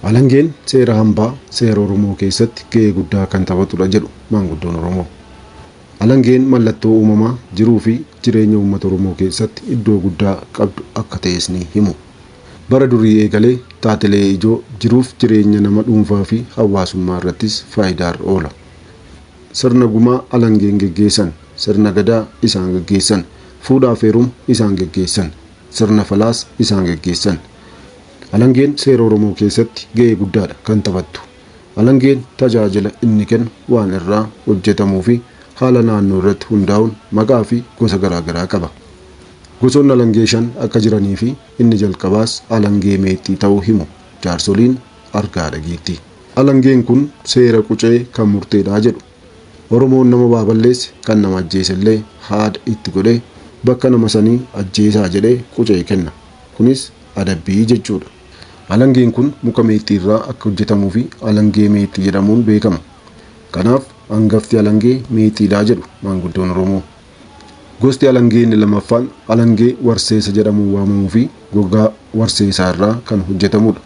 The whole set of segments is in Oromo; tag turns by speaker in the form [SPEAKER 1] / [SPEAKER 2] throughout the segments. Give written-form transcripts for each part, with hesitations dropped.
[SPEAKER 1] Alangeen seera hambaa seera Oromoo keessatti gahee guddaa kan taphatudha jedhu maanguddoon Oromoo. Alangeen mallattoo uumamaa jiruu fi jireenya uummata Oromoo keessatti iddoo guddaa qabdu akka ta'es ni himu. Bara durii eegalee taatilee ijoo jiruuf jireenya nama dhuunfaa fi hawaasummaa irrattis faayidaarra oola. Sirna gumaa alangeen geggeessan, sirna gadaa isaan geggeessan, fuudhaaf heeruma isaan geggeessan, sirna falaas isaan geggeessan. Alangeen seera Oromoo keessatti gahee guddaadha kan taphattu. Alangeen tajaajila inni kennu waan irraa hojjetamuu fi haala naannoo irratti hundaa'uun maqaa fi gosa garaagaraa qaba. Gosoonni alangee shan akka jiranii fi inni jalqabaas alangee meexxii ta'uu himu jaarsoliin argaa dhageetti. Alangeen kun seera qucee kan murteedha jedhu. Oromoon nama waa balleesse kan nama ajjeese illee haada itti godhee bakka nama sanii ajjeesaa jedhee qucee kenna. Kunis adabbii jechuudha. Alangeen kun muka meexxii irraa akka hojjetamuu fi alangee meexxii jedhamuun beekama. Kanaaf hangafti alangee meexxiidha jedhu maanguddoon Oromoo. Gosti alangee inni lammaffaan alangee warseessa jedhamuun waamamuu fi gogaa warseessaa irraa kan hojjetamudha.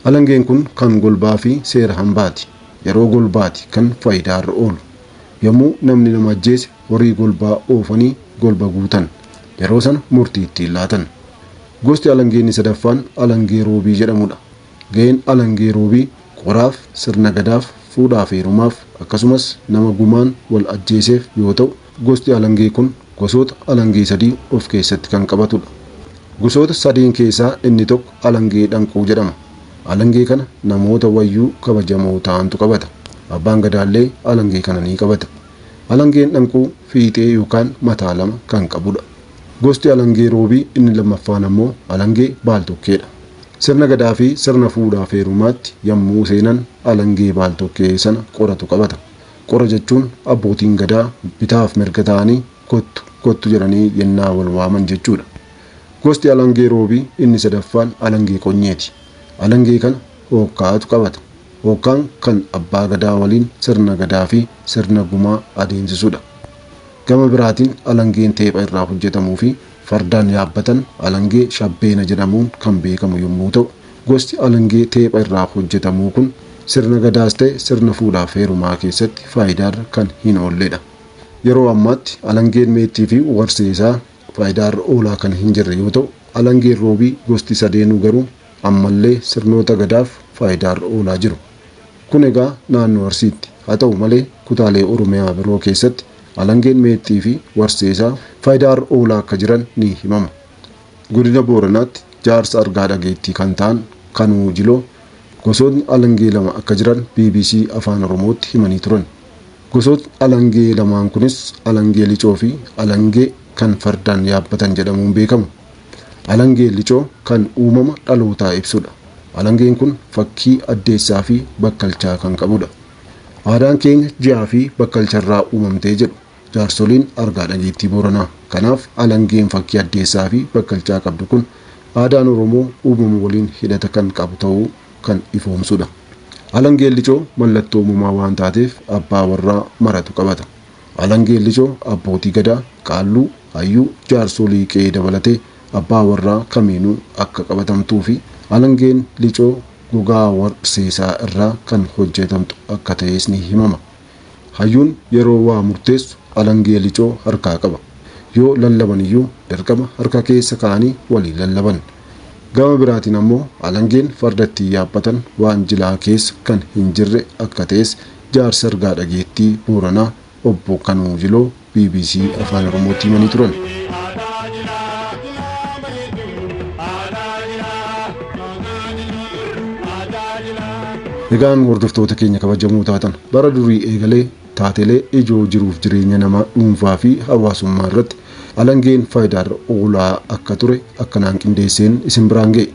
[SPEAKER 1] Alangeen kun kan golbaa fi seera hambaati. Yeroo golbaati kan faayidaarra oolu. Yommuu namni nama ajjeese horii golbaa oofanii golba guutan. Yeroo sana murtii ittiin laatan. Gosti alangee inni sadaffaan alangee roobii jedhamudha. Gaheen alangee roobii qoraaf, sirna gadaaf, fuudhaaf heerumaaf akkasumas nama gumaan wal ajjeeseef yoo ta'u, gosti alangee kun gosoota alangee sadii of keessatti kan qabatudha. Gosoota sadeen keessaa inni tokko alangee dhanquu jedhama. Alangee kana namoota wayyuu kabajamoo ta'antu qabata. Abbaan gadaallee alangee kana ni qabata. Alangeen dhanquu fiixee yookaan mataa lama kan qabudha. Gosti alangee roobii inni lammaffaan ammoo alangee baaltokkeedha. Sirna gadaa fi sirna fuudhaaf heerumaatti yommuu seenan alangee baaltokkee sana qoratu qabata. Qora jechuun abbootiin gadaa bitaaf mirga ta'anii kottu kottu jedhanii yennaa wal waaman jechuudha. Gosti alangee roobii inni sadaffaan alangee qonyeeti. Alangee kana hookkaatu qabata. Hookkaan kan abbaa gadaa waliin sirna gadaa fi sirna gumaa adeemsisudha. Gama biraatiin alangeen teepha irraa hojjetamuu fi fardaan yaabbatan alangee shabbeena jedhamuun kan beekamu yommuu ta'u, gosti alangee teepha irraa hojjetamuu kun sirna gadaas ta'e sirna fuudhaaf heerumaa keessatti faayidaarra kan hin oolledha. Yeroo ammaatti alangeen meexxii fi warseesaa faayidaarra oolaa kan hin jirre yoo ta'u, alangeen roobii gosti sadeenuu garuu ammallee sirnoota gadaaf faayidaarra oolaa jiru. Kun egaa naannoo Arsiitti. Haa ta'u malee kutaalee Oromiyaa biroo keessatti alangeen meexxii fi warseesaa faayidaarra oolaa akka jiran ni himama. Godina Booranaatti jaarsa argaa dhageettii kan ta'an Kanuu Jiloo gosootni alangee lama akka jiran BBC Afaan Oromootti himanii turan. Gosootni alangee lamaan kunis alangee licoo fi alangee kan fardaan yaabbatan jedhamuun beekamu. Alangeen licoo kan uumama dhalootaa ibsudha. Alangeen kun fakkii addeessaa fi bakkalchaa kan qabudha. Aadaan keenya ji'aa fi bakkalcharraa uumamtee jedhu jaarsoliin argaa dhageettii Booranaa. Kanaaf alangeen fakkii addeessaa fi bakkalchaa qabdu kun aadaan Oromoo uumama waliin hidhata kan qabu ta'uu kan ifoomsudha. Alangeen licoo mallattoo uumamaa waan taateef abbaa warraa maratu qabata. Alangeen licoo abbootii gadaa, qaalluu, hayyuu, jaarsolii qe'ee dabalatee abbaa warraa kamiinuu akka qabatamtuu fi alangeen licoo gogaa warseesaa irraa kan hojjetamtu akka ta'es ni himama. Hayyuun yeroo waa murteessu alangee licoo harkaa qaba. Yoo lallaban iyyuu dirqama harka keessa kaa'anii waliin lallaban. Gama biraatiin ammoo alangeen farda ittiin yaabbatan waan jilaa keessa kan hin jirre akka ta'es jaarsi argaa dhageettii Booranaa obbo Kanuu Jiloo BBC Afaan Oromootti himanii turan. Egaan hordoftoota keenya kabajamoo taatan bara durii eegalee taatelee ijoo jiruuf jireenya nama dhuunfaa fi hawaasummaa irratti alangeen faayidaarra oolaa akka ture akkanaan qindeesseen isin biraan ga'e.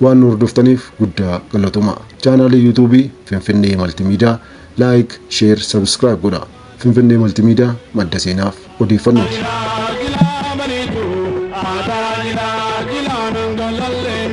[SPEAKER 1] Waan nu hordoftaniif guddaa galatoomaa. Chaanaalii yuutuubii Finfinnee Maltimiidiyaa like, share, subscribe godhaa. Finfinnee Maltimiidiyaa madda seenaaf odeeffannooti.
[SPEAKER 2] Jilaa bareedu aadaa jilaa jilaa nangalallee.